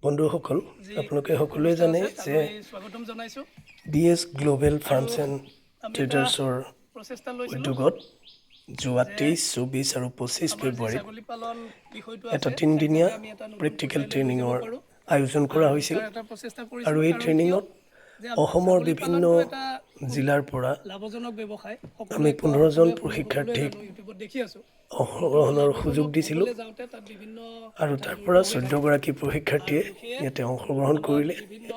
বন্ধুসকল, যি আপোনালোকে সকলোৱে অনুষ্ঠান জানে আছে যে তালৈ স্বাগতম জনাইছোঁ। ডি এছ গ্ল'বেল ফাৰ্মছ আৰু এণ্ড আমি এটা ট্ৰেডাৰ্ছৰ প্ৰচেষ্টা লৈছিলোঁ উদ্যোগত যোৱা যে 23, 24 আৰু 25 আমাৰ যি ফেব্ৰুৱাৰীত ছাগলী পালন বিষয়টো এটা আছে, তাক তিনিদিনীয়া যাতে আমি এটা নতুন প্ৰেক্টিকেল পৰ্যায়লৈ লৈ যাব ট্ৰেইনিঙৰ পাৰোঁ আয়োজন কৰা হৈছিল। তাৰ এটা প্ৰচেষ্টা আৰু কৰিছিলোঁ। এই কাৰণ কিয় ট্ৰেইনিঙত যে অসমৰ ছাগলী বিভিন্ন পালনটো এটা খুব জিলাৰ পৰা লাভজনক ব্যৱসায়, আমি সকলোৱে কয়, 15জন সকলোৱে শুনো, সকলোৱে প্ৰশিক্ষাৰ্থীক জানো, ইউটিউবত দেখি আছোঁ। অংশগ্ৰহণৰ কিন্তু সুযোগ লাভজনক দিছিলোঁ হ'বলৈ যাওঁতে তাত বিভিন্ন আৰু কথা তাৰ জড়িত পৰা হৈ থাকে। 14গৰাকী প্ৰশিক্ষাৰ্থীয়ে আৰু সেয়ে ইয়াতে অংশগ্ৰহণ আমাক কৰিলে। বিভিন্ন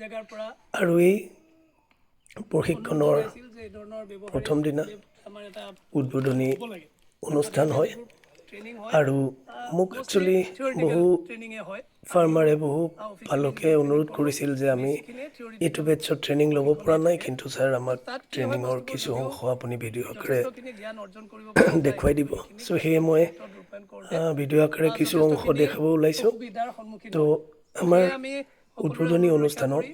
জেগাৰ পৰা আৰু এই অনুৰোধ প্ৰশিক্ষণৰ জনাইছিল যে এই ধৰণৰ ব্যৱসায়িক প্ৰথম দিনা আমাৰ এটা উদ্বোধনী হ'ব লাগে, অৰ্থাৎ অনুষ্ঠান ইয়াতে হয়। যিবোৰ ট্ৰেইনিং হয়, আৰু মোক মষ্টলি একচুৱেলি থিয়ৰিটিকেল বহু ট্ৰেইনিঙে হয়। আমি ফাৰ্মাৰে, বহু অফিচিয়েলি পালকে যিটো ট্ৰেইনিং অনুৰোধ কৰোঁ, কৰিছিল যে আমি বেছিখিনিয়ে এইটো থিয়ৰিটিকেল বেটছত ট্ৰেইনিং ল'ব পৰা প্ৰশিক্ষণেই নাই, থাকে। কিন্তু ছাৰ আমাক তাত কি হয়, ট্ৰেইনিঙৰ বস্তুবোৰ কিছু যদিও অংশ আপুনি ভিডিঅ' আকাৰে যথেষ্টখিনি জ্ঞান অৰ্জন কৰিব পৰা যায়, দেখুৱাই দিব। সেইখিনি চ' সেয়ে বাস্তৱ মই ক্ষেত্ৰত ৰূপায়ণ কৰোঁতে ভিডিঅ' আকাৰে কিছু অংশ যথেষ্টখিনি দেখাব ওলাইছোঁ। অসুবিধাৰ সন্মুখীন তো হয়। আমাৰ সেয়ে আমি সকলোৰে উদ্বোধনী অনুৰোধ ৰক্ষা অনুষ্ঠানত কৰি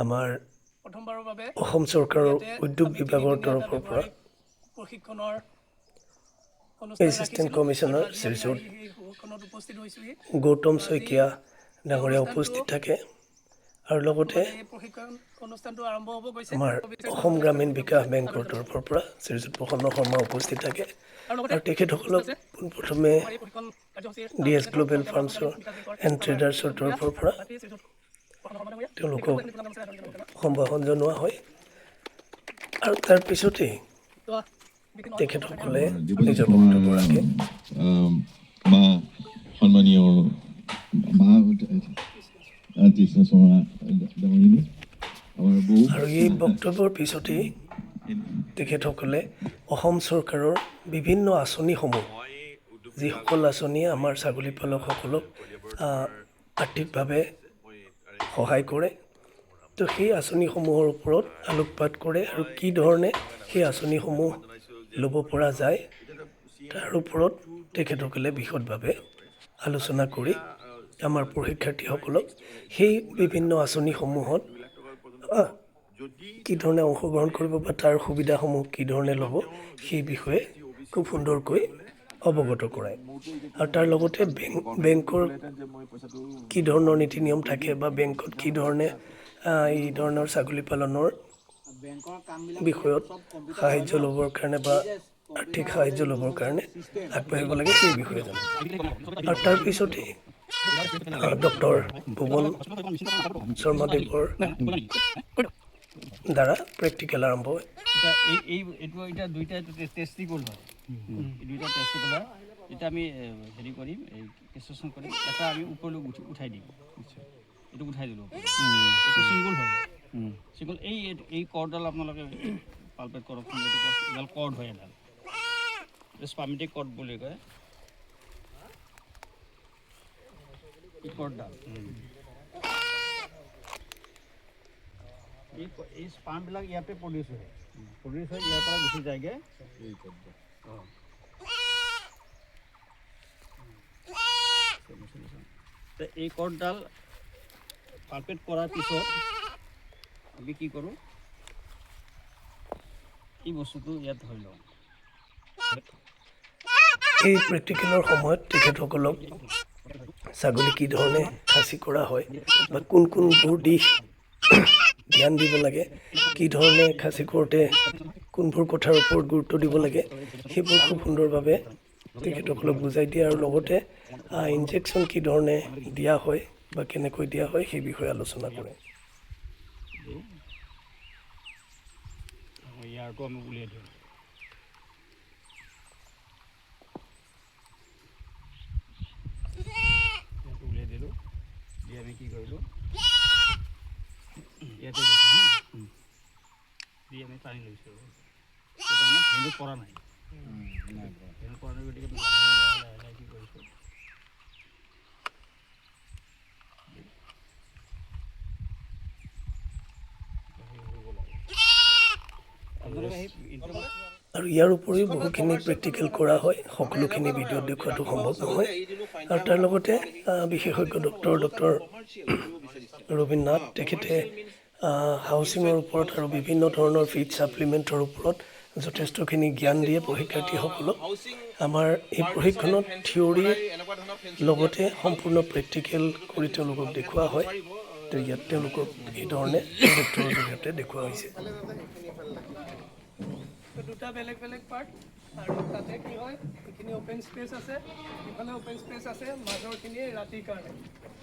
আমাৰ প্ৰথমবাৰৰ বাবে অসম চৰকাৰৰ ইয়াতে উদ্যোগ আমি বিভাগৰ তিনিদিনীয়া এটা তৰফৰ পৰা ব্যৱহাৰিক প্ৰশিক্ষণৰ অনুষ্ঠান এছিষ্টেণ্ট ৰাখিছিলোঁ আৰু কমিশ্যনাৰ আজি আমি শ্ৰীযুত আহি সেই সভাখনত উপস্থিত হৈছোঁহি। গৌতম আজি শইকীয়া এই ডাঙৰীয়া অনুষ্ঠানটো উপস্থিত থাকে আৰু লগতে মানে এই প্ৰশিক্ষণ অনুষ্ঠানটো আৰম্ভ হ'ব গৈছে। আমাৰ অসম গ্ৰামীণ বিকাশ বেংকৰ তৰফৰ পৰা শ্ৰীযুত প্ৰসন্ন শৰ্মা উপস্থিত থাকে। আৰু লগতে আৰু তেখেতসকলক আছে পোনপ্ৰথমে আমাৰ এই প্ৰশিক্ষণ কাৰ্যসূচীৰ ডি এছ নেতা গ্ল'বেল আমাৰ অসম ফাৰ্মছৰ গ্ৰামীণ বিকাশ বেংকৰ এণ্ড আমাৰ ট্ৰেডাৰ্ছৰ তৰফৰ পৰা ভাতৃ শ্ৰীযুত প্ৰসন্ন শৰ্মা ডাঙৰীয়া, তেওঁলোকক তেখেতকো আমি প্ৰদান কৰিছে আদৰণি জনাব। সম্ভাষণ জনোৱা হয়। আৰু তাৰপিছতেই তো বিভিন্ন তেখেতসকলে দেৱজিৎ নিজৰ শৰ্মা বক্তব্য ৰাখে। মা, সন্মানীয় মা তৃষ্ণা শৰ্মা ডাঙৰীয়ানী, আমাৰ বহু আৰু এই বক্তব্যৰ পিছতেই তেখেতসকলে অসম চৰকাৰৰ বিভিন্ন আঁচনিসমূহ, যিসকল আঁচনিয়ে আমাৰ ছাগলী পালকসকলক আৰ্থিকভাৱে সহায় কৰে, তো সেই আঁচনিসমূহৰ ওপৰত আলোকপাত কৰে আৰু কি ধৰণে সেই আঁচনিসমূহ ল'ব পৰা যায় তাৰ ওপৰত তেখেতসকলে বিশদভাৱে আলোচনা কৰি আমাৰ প্ৰশিক্ষাৰ্থীসকলক সেই বিভিন্ন আঁচনিসমূহত কি ধৰণে অংশগ্ৰহণ কৰিব বা তাৰ সুবিধাসমূহ কি ধৰণে ল'ব সেই বিষয়ে খুব সুন্দৰকৈ অৱগত কৰায়। আৰু তাৰ লগতে বেংকৰ কি ধৰণৰ নীতি নিয়ম থাকে বা বেংকত কি ধৰণে এই ধৰণৰ ছাগলী পালনৰ বিষয়ত সাহাৰ্য ল'বৰ কাৰণে বা আৰ্থিক সাহাৰ্য ল'বৰ কাৰণে আগবাঢ়িব লাগে সেই বিষয়ে জানে। আৰু তাৰপিছতেই ডক্টৰ ভুৱন শৰ্মাদেৱৰ দ্বাৰা প্ৰেক্টিকেল আৰম্ভ হয়। এতিয়া এই এইটো এতিয়া দুইটা টেষ্টিকল হয়, এই দুইটা টেষ্টিকল হয়। এতিয়া আমি হেৰি কৰিম, এই কেঁচুচন কৰিম, এটা আমি ওপৰলৈ উঠাই দিম। এইটো উঠাই দিলোঁ, এইটো ছিংগুল হয়, ছিংগুল। এই কৰ্ডডাল আপোনালোকে পালপেট কৰকচোন। এইটো কৰ্ড, এডাল কৰ্ড হয়, এডাল স্পামেটিক কৰ্ড বুলি কয়। এই কৰ্ডডাল, এই স্পামবিলাক ইয়াতে প্ৰডিউচ হয়, প্ৰডিউচ হৈ ইয়াৰ পৰা গুচি যায়গৈ। অঁ, এই কৰ্ডডাল পাৰপেট কৰাৰ পিছত আমি কি কৰোঁ, এই বস্তুটো ইয়াত ধৰি লওঁ। এই প্ৰেক্টিকেলৰ সময়ত তেখেতসকলক ছাগলী কি ধৰণে খাচী কৰা হয় বা কোন কোনবোৰ দিশ ধ্যান দিব লাগে, কি ধৰণে খাচী কৰোঁতে কোনবোৰ কথাৰ ওপৰত গুৰুত্ব দিব লাগে, সেইবোৰ খুব সুন্দৰভাৱে তেখেতসকলক বুজাই দিয়ে। আৰু লগতে ইনজেকশ্যন কি ধৰণে দিয়া হয় বা কেনেকৈ দিয়া হয় সেই বিষয়ে আলোচনা কৰে। ইয়াৰটো আমি উলিয়াই দিওঁ। ইয়াৰটো উলিয়াই দিলোঁ, দি আমি কি কৰিলোঁ, ইয়াতে গৈছোঁ, হা দি আমি টানি লৈছোঁ। সেইকাৰণে ভেনু পৰা নাই, ভেনু পৰা নাই, গতিকে লাহে লাহে লাহে লাহে কি কৰিছোঁ, আপোনালোকে সেই ইণ্টাৰনেট আৰু ইয়াৰ উপৰিও বহুখিনি প্ৰেক্টিকেল কৰা হয়, সকলোখিনি ভিডিঅ'ত দেখুওৱাটো সম্ভৱ নহয়। আৰু তাৰ লগতে বিশেষজ্ঞ ডক্টৰ ৰবীন নাথ, তেখেতে হাউচিঙৰ ওপৰত আৰু বিভিন্ন ধৰণৰ ফিড ছাপ্লিমেণ্টৰ ওপৰত যথেষ্টখিনি জ্ঞান দিয়ে প্ৰশিক্ষাৰ্থীসকলক। আমাৰ এই প্ৰশিক্ষণত থিয়ৰীৰ লগতে সম্পূৰ্ণ প্ৰেক্টিকেল কৰি তেওঁলোকক দেখুওৱা হয়। তো ইয়াত তেওঁলোকক এই ধৰণে প্ৰজেক্টৰৰ জৰিয়তে দেখুওৱা হৈছে। দুটা বেলেগ বেলেগ পাৰ্ট আৰু তাতে কি হয়, এইখিনি অ'পেন স্পেচ আছে, ইফালে অ'পেন স্পেচ আছে, মাজৰখিনি ৰাতিৰ কাৰণে।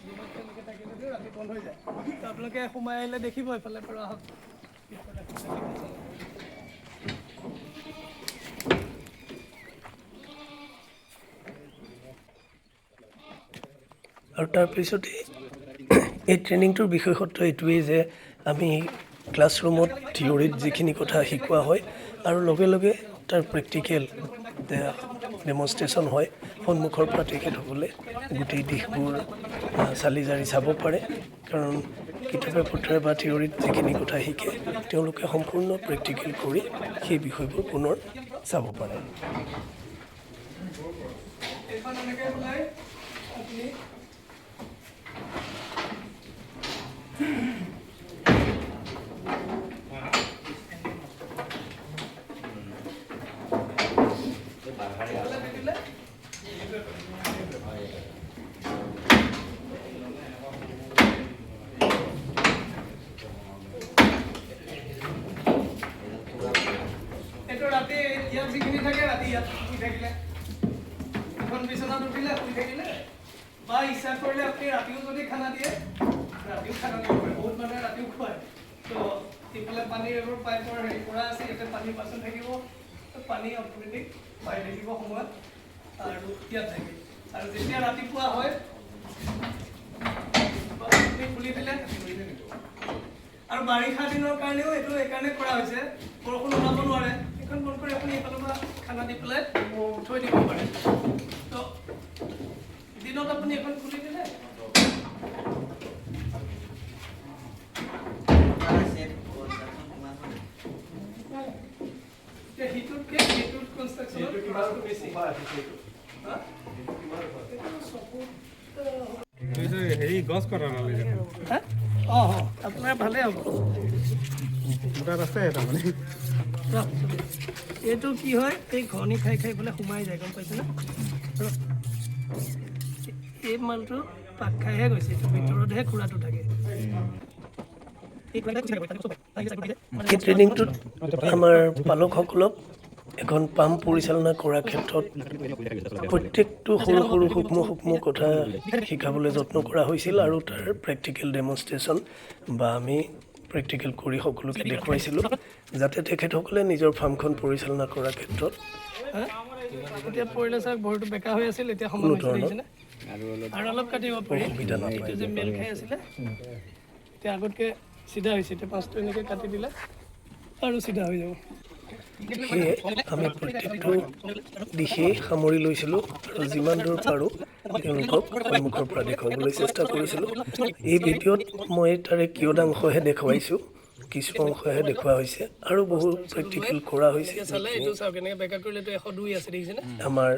দিনত তেওঁলোকে থাকে যদিও ৰাতি বন্ধ হৈ যায়। তো আপোনালোকে সোমাই আহিলে দেখিব, এইফালে পৰা আহক। আৰু তাৰপিছতে এই ট্ৰেইনিংটোৰ বিশেষত্ব এইটোৱেই যে আমি ক্লাছৰুমত থিয়ৰীত যিখিনি কথা শিকোৱা হয় আৰু লগে লগে তাৰ প্ৰেক্টিকেল ডেমনষ্ট্ৰেশ্যন হয়। সন্মুখৰ পৰা তেখেতসকলে গোটেই দিশবোৰ চালি জাৰি চাব পাৰে, কাৰণ কিতাপে পত্ৰই বা থিয়ৰীত যিখিনি কথা শিকে তেওঁলোকে সম্পূৰ্ণ প্ৰেক্টিকেল কৰি সেই বিষয়বোৰ পুনৰ চাব পাৰে। এইখন এনেকৈ ওলাই আপুনি এইফালে থাকিলে। এইটো ৰাতি ইয়াত যিখিনি থাকে, ৰাতি ইয়াত শুই থাকিলে, এখন বিচনাত উঠিলে শুই থাকিলে, বা ইচ্ছা কৰিলে আপুনি ৰাতিও যদি খানা দিয়ে, ৰাতিও খানা দিব পাৰে। বহুত মানুহে ৰাতিও খুৱায়। তো ইফালে পানীৰ এইবোৰ পাইপৰ হেৰি কৰা আছে, ইয়াতে পানী বাচন থাকিব, তো পানী অট'মেটিক পাই থাকিব সময়ত আৰু ইয়াত থাকে। আৰু যেতিয়া ৰাতিপুৱা হয়, আপুনি খুলি দিলে। আৰু বাৰিষা দিনৰ কাৰণেও এইটো এইকাৰণে কৰা হৈছে, বৰষুণ ওলাব নোৱাৰে। এইখন বন্ধ কৰি আপুনি এইফালৰ পৰা খানা দি পেলাই থৈ দিব পাৰে। তো দিনত আপুনি এখন খুলি দিলে। এতিয়া সিটোতকৈ সেইটোত কনষ্ট্ৰাকশ্যনত খৰচটো বেছি। হা? এইটো 6 ফুট। হেৰি, গছ কটা নালাগে। হা? অঁ, আপোনাৰ ভালেই হ'ব। দুটাত আছে তাৰমানে। ৰহ, এইটো কি হয়, এই ঘনি খাই খাই পেলাই সোমাই যায়, গম পাইছেনে? ৰহ। এই মালটো পাক খাইহে গৈছে, এইটো ভিতৰতহে খুৰাটো থাকে। এই ট্ৰেইনিংটোত আমাৰ পালকসকলক এখন পাম পৰিচালনা কৰাৰ ক্ষেত্ৰত প্ৰত্যেকটো সৰু সৰু সূক্ষ্ম সূক্ষ্ম কথা শিকাবলৈ যত্ন কৰা হৈছিল আৰু তাৰ প্ৰেক্টিকেল ডেমনষ্ট্ৰেশ্যন বা আমি প্ৰেক্টিকেল কৰি সকলোকে দেখুৱাইছিলোঁ, যাতে তেখেতসকলে নিজৰ ফাৰ্মখন পৰিচালনা কৰাৰ ক্ষেত্ৰত হা? এতিয়া পৰিলে চাওক, ভৰিটো বেকা হৈ আছিল, এতিয়া সমান কোনো হৈছে। ধৰণৰ দেখিছেনে? আৰু অলপ কাটিব পাৰি। অসুবিধা নাপায়। এইটো যে মেল খাই আছিলে, এতিয়া আগতকৈ চিধা হৈছে। এতিয়া পাঁচটো এনেকৈ কাটি দিলে আৰু চিধা হৈ যাব। সেয়ে আমি প্ৰত্যেকটো দিশেই সামৰি লৈছিলোঁ আৰু যিমান দূৰ পাৰোঁ তেওঁলোকক সন্মুখৰ পৰা দেখুৱাবলৈ চেষ্টা কৰিছিলোঁ। এই ভিডিঅ'ত মই তাৰে কিয়দাংশহে দেখুৱাইছোঁ, কিছু অংশহে দেখুওৱা হৈছে আৰু বহু প্ৰেক্টিকেল কৰা হৈছে। এতিয়া চালে এইটো চাওক, এনেকৈ বেকা কৰিলে এইটো 102 আছে, দেখিছেনে? আমাৰ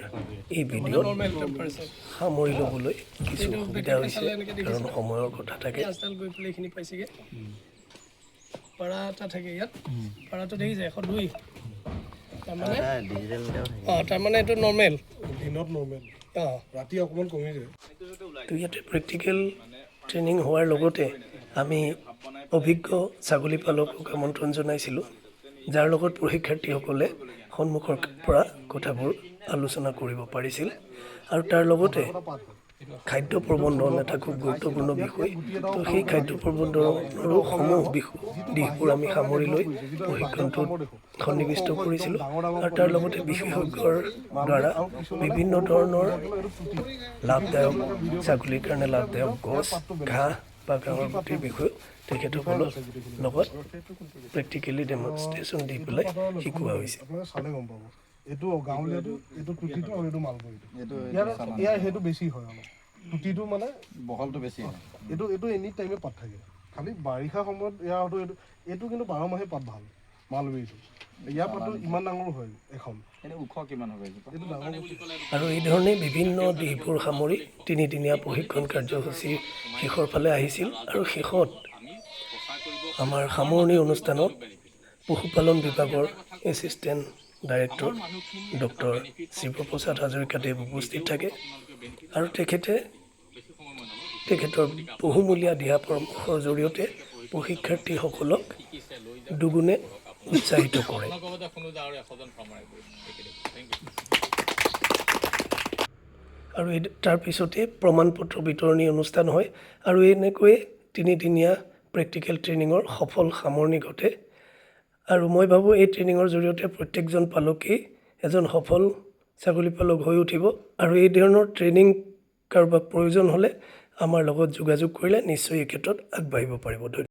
এই ভিডিঅ'ত নৰ্মেল টেম্পাৰেচাৰ। সামৰি ল'বলৈ কিছু অসুবিধা হৈছে, কাৰণ সময়ৰ কথা থাকে। আজডাল গৈ পেলাই এইখিনি পাইছেগৈ। পাৰা এটা থাকে ইয়াত, পাৰাটো দেখিছে, 102। তাৰমানে তাৰমানে এইটো নৰ্মেল। দিনত নৰ্মেল। ৰাতি অকণমান কমি যায়। তো ইয়াতে প্ৰেক্টিকেল ট্ৰেইনিং হোৱাৰ লগতে আমি অভিজ্ঞ ছাগলী পালকক আমন্ত্ৰণ জনাইছিলোঁ, যাৰ লগত প্ৰশিক্ষাৰ্থীসকলে সন্মুখৰ পৰা কথাবোৰ আলোচনা কৰিব পাৰিছিল। আৰু তাৰ লগতে খাদ্য প্ৰবন্ধন এটা খুব গুৰুত্বপূৰ্ণ বিষয়। তো সেই খাদ্য প্ৰবন্ধনৰো সমূহ দিশবোৰ আমি সামৰি লৈ প্ৰশিক্ষণটোত সন্নিৱিষ্ট কৰিছিলোঁ। আৰু তাৰ লগতে বিশেষজ্ঞৰ দ্বাৰা বিভিন্ন ধৰণৰ লাভদায়ক, ছাগলীৰ কাৰণে লাভদায়ক গছ, ঘাঁহ বা ঘাঁহৰ গুটিৰ বিষয়েও তেখেতসকলৰ লগত প্ৰেক্টিকেলি ডেমনষ্ট্ৰেশ্যন দি পেলাই শিকোৱা হৈছে। আপোনালোকে চালে গম পাব, এইটো গাঁৱলীয়াটো, এইটো টুটিটো আৰু এইটো মালবৰীটো। ইয়াৰ সেইটো বেছি হয় অলপ, টুটিটো মানে বহলটো বেছি হয়। এইটো এনি টাইমে পাত থাকে, খালি বাৰিষা সময়ত ইয়াৰ হয়তো এইটো কিন্তু 12 মাহে পাত ভাল মালবেৰীটো। ইয়াৰ পাতটো ইমান ডাঙৰো হয় এখন। এইটো ওখ কিমান হ'ব এজোপা? এইটো ডাঙৰ। আৰু এই ধৰণে বিভিন্ন দিশবোৰ সামৰি তিনিদিনীয়া প্ৰশিক্ষণ কাৰ্যসূচীৰ শেষৰ ফালে আহিছিল। আৰু শেষত আমাৰ সামৰণি অনুষ্ঠানত পশুপালন বিভাগৰ এছিষ্টেণ্ট ডাইৰেক্টৰ ডক্টৰ শিৱপ্ৰসাদ হাজৰিকাদেৱ উপস্থিত থাকে আৰু তেখেতে তেখেতৰ বহুমূলীয়া দিহা পৰামৰ্শৰ জৰিয়তে প্ৰশিক্ষাৰ্থীসকলক দুগুণে উৎসাহিত কৰে। আৰু এই তাৰপিছতে প্ৰমাণ পত্ৰ বিতৰণী অনুষ্ঠান হয় আৰু এনেকৈয়ে তিনিদিনীয়া প্ৰেক্টিকেল ট্ৰেইনিঙৰ সফল সামৰণি ঘটে। আৰু মই ভাবোঁ, এই ট্ৰেইনিঙৰ জৰিয়তে প্ৰত্যেকজন পালকেই এজন সফল ছাগলী পালক হৈ উঠিব। আৰু এই ধৰণৰ ট্ৰেইনিং কাৰোবাক প্ৰয়োজন হ'লে আমাৰ লগত যোগাযোগ কৰিলে নিশ্চয় এই ক্ষেত্ৰত আগবাঢ়িব পাৰিব। ধন্যবাদ।